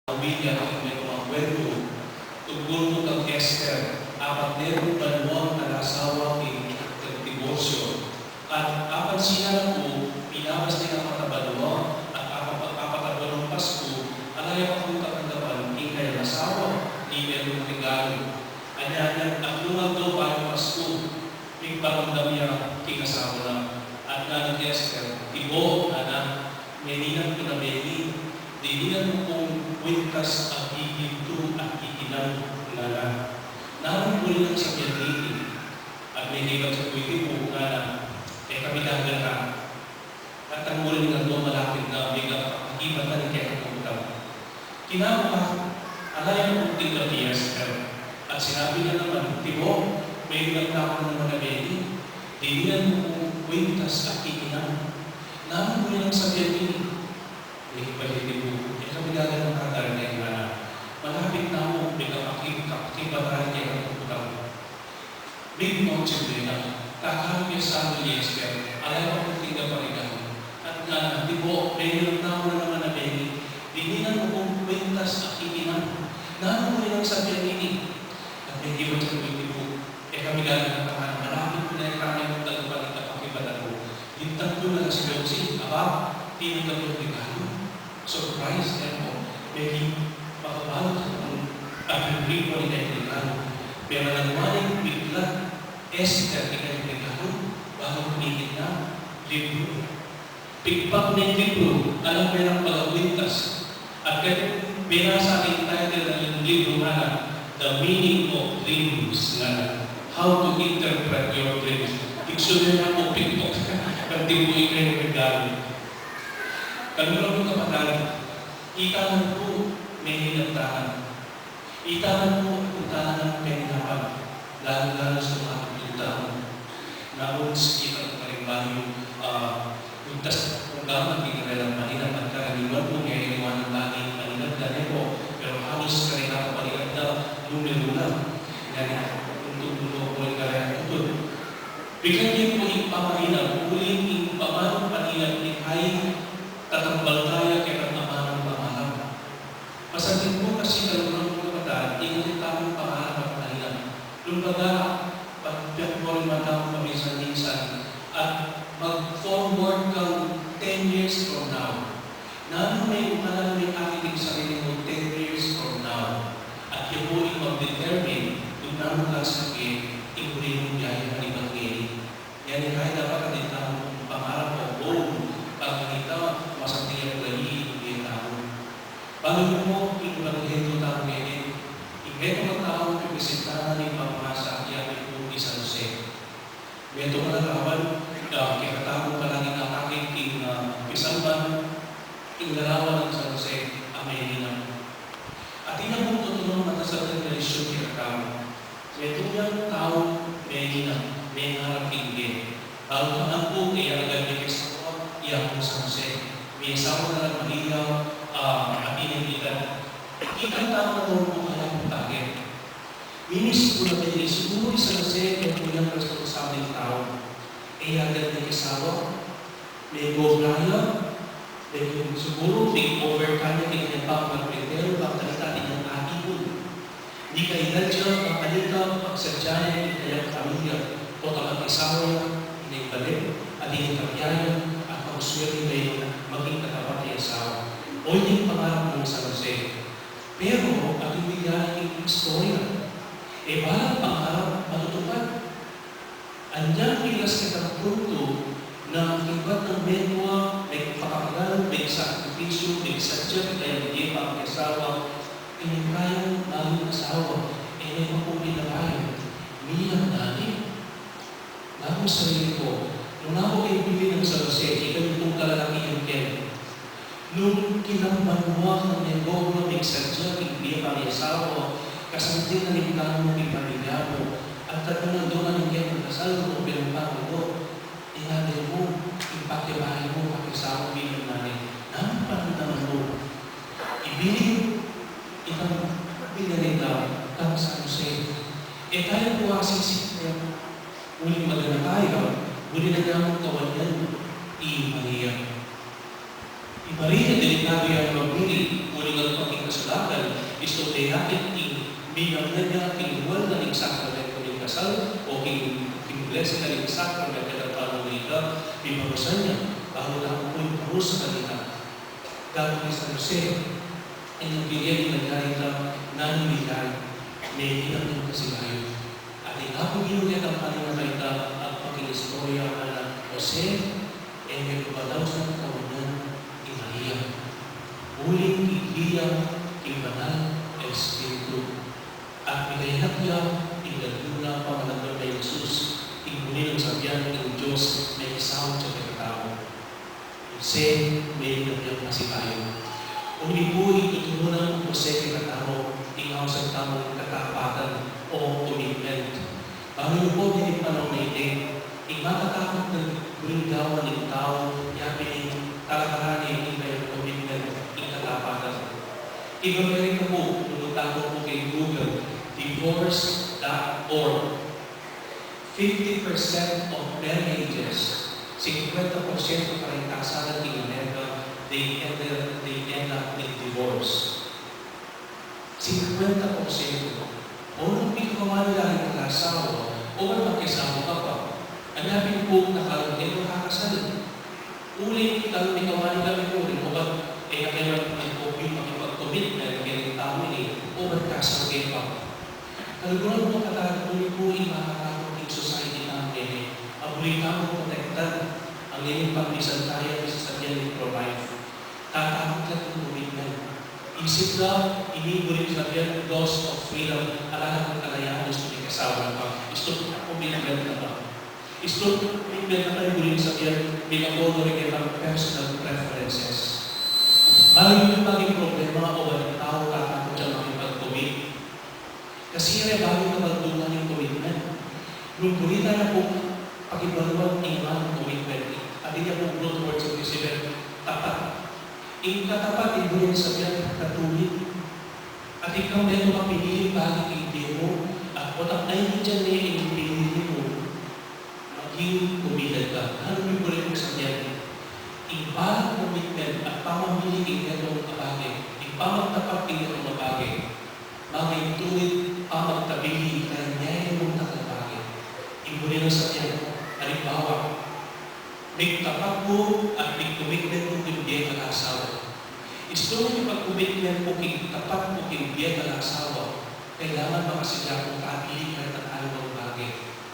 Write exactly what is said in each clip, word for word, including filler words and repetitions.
Pamilya, king metung a kuwentu tungkul pu kang Esther, apat ne rung banuang nag-asawa king nagdiborsyo. At apansinan ku, minabas ne ing apat a banua, at apat, apat a banuang Pasku, ala ya pa pu tatanggapan king kayang asawa ing metung a regalo. Anya, anya, atlung aldo bayu Pasku, migparamdam ya king asawa na, at ngana i Esther, "Tibo," ngana, "meninang ku na beni, dinan mu kung kwintas a gigintu at giginang," ngana. Nanu ing buri nang sabian nini? At mekibat ya pu ing tibo, ngana, "E ka migagana. At ing buri ning aldo malapit na, migakakibatan ing kekatang utang." Kinabukasan, ala ya pung tinggap i Esther. At sinabi na naman, "Tibo, meninang ku na naman a beni, dinan mu kung kwintas a giginang." Nanu ing buri nang sabian nini? Mekibat ya ing tibo, "E ka migagana kagad, ngana. Malapit na mu, migakakibatan ing kekatang utang." Migmutsimbe na, kakarin ya Samuel i Esther, ala ya pa pung tinggap a regalo. At ngana, "Tibo, meninang ku na naman a beni, dinan mu kung kwintas a giginang." Nanu ing buri nang sabian nini? At mekibat ya pu ing tibo, "E ka migagana kagad, malapit na mu, e ka migagana kagad, migakakibatan mu." Ing tibo na la si Josie, aba, tinanggap ya ing regalo. Surprise, e pu. Meki, makabalu, at ing libru ning regalo. Pero nanu ing bigla i Esther king regalo, balu king libru. Pigpak ne ing libru, ala ne pagkakwintas. At kaya binasa ing title ning libru, ngana, The Meaning of Dreams, ngana. How to Interpret Your Dreams. Dictionary na pu, pigpak. Kanti pu ing regalo. Kaluguran kung kapatad, itamu pu, meninang tamu. Itamu pu, itamu, meninang tamu. Lalu, lalu sa mga pagkita mu. Naun sa kita ng kalimbayo, ah, untas kung gaman di na lang maninang at karaniwan pu, ngeni liwanag lagi maninang da ne pu, pero halos karaniwan maninang da, numero na. Ngeni, untuk dulu pu, karaniwan pu. Bigyan ne pu ing pamarinang, uling ing pamanung paninang ing tatambal taya kekatang amanung pangarap. Masanting pu kasi, kaluguran kung kapatad, ing atin tamung pangarap at paninang. Kumbaga, pag-, pag-, pag-, mata mu paminsan-minsan, at mag-forward kang ten years from now. Nanu ing, nanu ing atin king sarili mu ten years from now? At ya pu ing mag-determine kung nanu ing sasabian ning buri mung biahe king ebanghelyo. Ngeni, dapat atin tamung pangarap o goal, para kanita, masanting ya pu ing bie tamu. Pamilya mu, ing ebanghelyo tamu ngeni, ing metung a tau, pipisitan ning pamasa, ya pu i San Jose. Metung a larawan, ah, kekatamu palagi nakakit king, ah, pisamban, ing larawan nang San Jose a meninang. Atin ya pung tutunung matasat a tradisyun kekatamu. Metung yang tau meninang, mengarap king bie. Balu pa man pu, e ya agad mekesawang San Jose. Mesawa na nang Maria, ah, a Trinidad. Kekatamu na pu, ala pung target. Mimisiguru, siguru i San Jose, metung yang responsabling tau. E ya agad mekesawang, megobra ya, metung siguru, mig-overtime ya king kayang pamagpretero, bang kanita atin yang atipun. Mikailan ya, bang kanita, pagsadya ne ing kayang pamilya, o kapag asawa ya, ing balen, at ing kapyayan, at pagsuwerte ya, maging katapat a asawa. O, ini ing pangarap nang San Jose. Pero, atin ding istorya, e balang pangarap matutupad. Anyang pilas ketang punto na ibat nang mengwa, megpakabyalan, megsakripisyu, megsadya king kayang bie pang asawa, ing kayang maging asawa, e ne pa pu pinabayad, milang na ne. Naku, sarili ku, nung naku king bie nang San Jose, ika ning pung kalalakihan ke. Nung kilamban mu kang negosyu, megsadya king bie pang asawa, kasanting na ning planu mu king pamilya mu, at tatang aldo na ning kekang kasal mu, pero parang aldo, ing ade mu, ing pakibalu mu, pakiasawa mu, bilang nane, nanu ing pakiramdam mu? Ibili, itang, ibili na rin daw, kang San Jose. E tamu pu asisipan, uling magana taya, uling na namang kawanyan, i Maria. I Maria, delikadu yang magmili, uling atin pang king kasula, Isto, e ya king minang na niya king ritual na ning sakramentu ning kasal o king, king blessing na ning sakramentu ning pamumulitan, miparusa niya, balu na ku ing parusa kanita. Dapat ni San Jose, ing bigyan na niya ita, nanu ing bigay, menginak ning kasibayu. At ing Apung Ginu ketang kanita, agpang king istorya, ngana, Jose, e me badausan kawanan i Maria, uling king iya king Banal a Espiritu. At mikanyan ya ing Ginu a pamanawan nang Jesus, ing buri nang sabian ning Dios, mekisawa ya kekatamu. Jose, menginak yang kasibayu. Uli pu, ituturu nang Jose kekatamu ing ausan tamung katapatan o commitment. Balu yu pu, king panahun a ini, ing makatapat nang buring gawan ning tau, yapin ing talakaran ne ing kayang commitment, ing katapatan. King Amerika pu, nung magtamu pu king Google, divorce dot org, fifty percent of marriages, singkwenta porsyento pa ring kasalan king Amerika, they end, they end up in divorce. Singkwenta porsyento. O nung pikawan la ring mag-asawa, o nung makiasawa ka pa, anya pin pu, nakalung e makakasal. Uling, kalu pikawan la ring uling, o ba, e na kaya man pu ing makipag-commitment keni, tau ini, o ba kasal ke pa. Kaluguran pu, kaluguran pu, ing makatamu king society tamu ngeni, a buri tamung protektan, ngeni pagmisantayan, sasabian ning pro-life. Tatakut la king commitment. Isip da, ini buri sabian loss of freedom, ala na kung kalayaan, istu ning kasawa na pa, istu ning commitment na pa. Istu ning commitment na pa, buri sabian, mika-follow ring kekang personal preferences. Balu yu pu, maging problema o ba ing tau tatakut ya makipag-commit? Kasi e re balu kabaldugan ing commitment. Nung buri tana pung pakibaluan ing nganang commitment, atin ya pung root word sa Greek, tapat. Ing katapat, ing buri nang sabian, katulid. At ika, metung ka piniling bage king bie mu, at otak na ing tiyan ne ing pinili mu, maging committed ka. Nanu ing buri nang sabian? Ing balang commitment at pamamili king metung a bage, ing pamagtapat king metung a bage, maging tulid pamagtabili king metung a bage. Ing buri nang sabian, alimbawa, migtapat ku at mig-commitment ku king bie at asawa. Istu ning pag-commitment ku king tapat ku king bie at asawa, kailangan makasaya kung tabili karetang aliwang bage.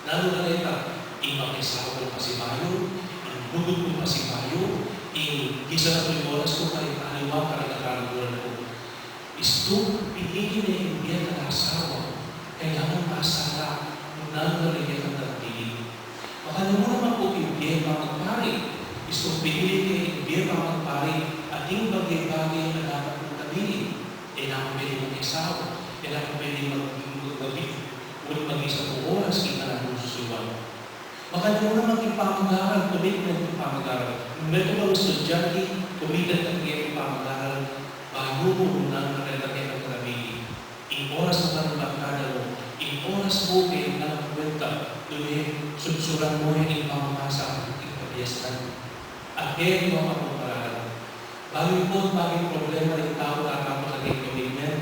Nanu na reta? Ing makiasawa kung pasibayu, ing lugud kung pasibayu, ing gisa na kung oras ku karing aliwa, karing kaluguran ku. Istu, pinili ne ing bie at asawa, kailangan masala, nanu na reta ing pinili. Makanyan mu naman pu ing bie pamagpari. Istu, pinili ne ing bie pamagpari, atin bage-bage a dapat mung tabili. E na ka pwedeng makiasawa, e na ka pwedeng mag-, mag-, mag-, uling mag-isa kung oras, ing anak mung susuan. Makanyan mu naman ing pamag-aral, commitment king pamag-aral. Nung metung kang estudyante, committed ka king pamag-aral, balu mu nanu na reta ing tabili. Ing oras mu karing barkada mu, ing oras mu king anak mu, nune, sursuran mu ne ing pamamasa king kabiasnan. At kaya ito ang kapagparalan. Balu yu pu, maging problema ring tau tatakut ya king commitment.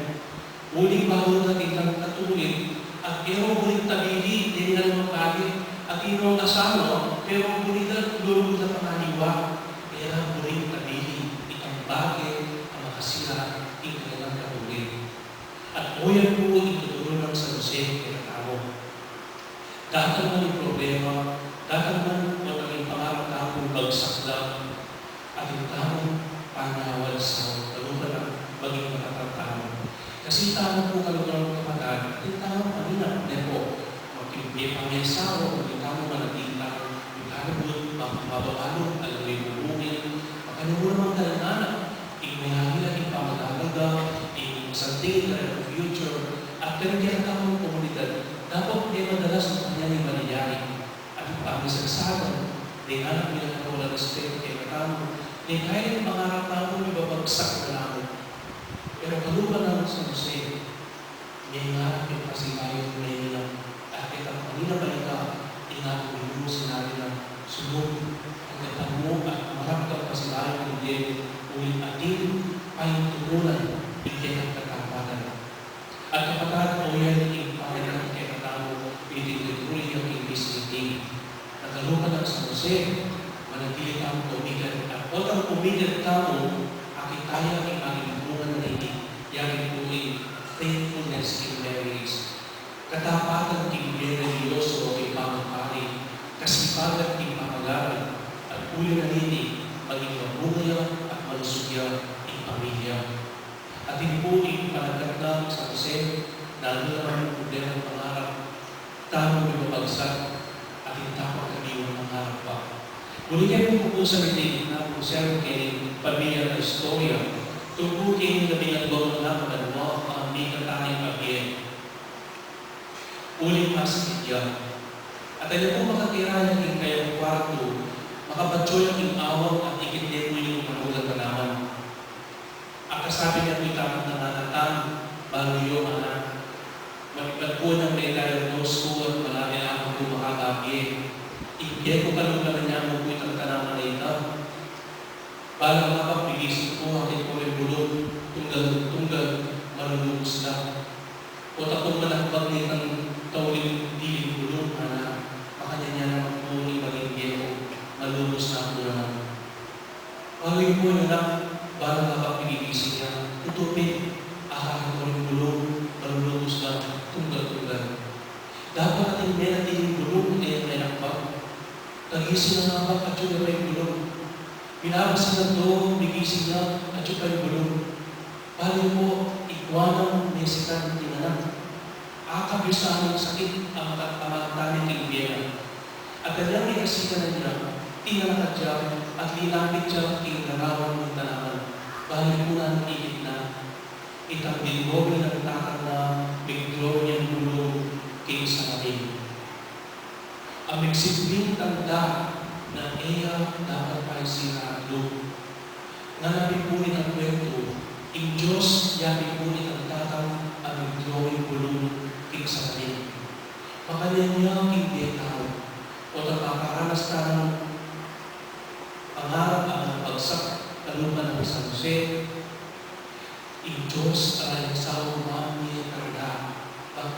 Uling balu na ring katulid, at e ro buring tabili, deni na ring bage, at e ro asawa, pero buri da, lugud da pang aliwa, e ra buring tabili itang bage a makasira king kekang katulid. At o yan pu ing tuturu nang San Jose kekatamu. Datang man ing problema, datang man o naging pangarap tamung bagsak na, atin tamung panyawad sa kalupa na maging matapat tamu. Kasi tamu pu, kaluguran kung kapatad, atin tamung paminap, ne pu, maging bie pamiasawa, maging tamung manatili tamung ikalibut, mababalu, alang mibubungil, makanyan mu namang talinganan, ing mayayari, ing pamag-aral da, ing santing da ring future, at karing kekatamung komunidad, dapot e madalas ing kanyan ing mangyayari. At ing pamisagsagan, deng anak mi na kawalang respetu kekatamu, deng kaya ing pangarap tamu, mibabagsak na namu. Pero kalupa nang San Jose, mengarap yang pasibayu, menginak, at ketang paminap a ika, ing Apung Ginu sinabi na, sumud, at gapan mu, at marap kang pasibayu king bie mu, uling atin pang tutunan ing kekang katapatan. Nagalupa nang San Jose, manatili tamung committed, at potang committed tamu, akit taya ing ating bunga na niti, yari pu ing faithfulness in marriage. Katapatan king bie relihiyoso king pamagari, kasipagan king pamagari, at uli na niti, maging mabunga ya at malusug ya ing pamilya. Atin pu ing panagat nang San Jose, lalo na ing problema pangarap, tamu mibabagsak, atin tapang kami mangarap pa. Muli kami pupusan iti na kung siyang keng pamilya na istorya, tungkul keng labing aduang anak a banua, a mikataning abie. Uling masakit ya. At anya pu makatira ya king kayang kwartu, makapatyo ya king awang at ikit ne pu ing manulang tanaman. At kasabi ne pu ing tatang na, "Anak, balu yu, anak. Manibat pu nang me-diagnose ku at malala ya pu makakabie. Ing bie ku, kalupa na namu pu itang tanaman a ita. Balang abak migising ku, akit ku ring bulung, tunggal-tunggal, malulubus la. Pota kung manakbag ne itang tauling diling bulung, anak, makanyan ya naman pu ing maging bie ku, malulubus na pu naman." Balu yu pu, anak, balang abak migising ya, tutu pin, akakit ku ring bulung, malulubus la, tunggal-tunggal. Dapat atin me na diling bulung, e menakbag. Kagising na nga abak, atyu ya pa ing bulung. Minabas na to, migising na, atyu pa ing bulung. Balu yu pu, ikua nang mesikan ing anak. Akabyu sa ning sakit a mata-, a mata ne king bie na. At anyang ikasikan na, tinalakad ya at linapit ya king larawan ning tanaman. Balu yu pu, nanung ikit na, itang drawing ning tatang na, mig-drawing yang bulung king salamin. A migsibing tanda na e ya dapat paisiran. Ngana pin pu nitang kwentu, ing Dios ya pin pu nitang tatang a mig-drawing bulung king salamin. Makanyan ya king bie tau, o ta makaranas tang pangarap a mabagsak, kalupa nang San Jose, ing Dios a la yang sawa, mamie tanda, bang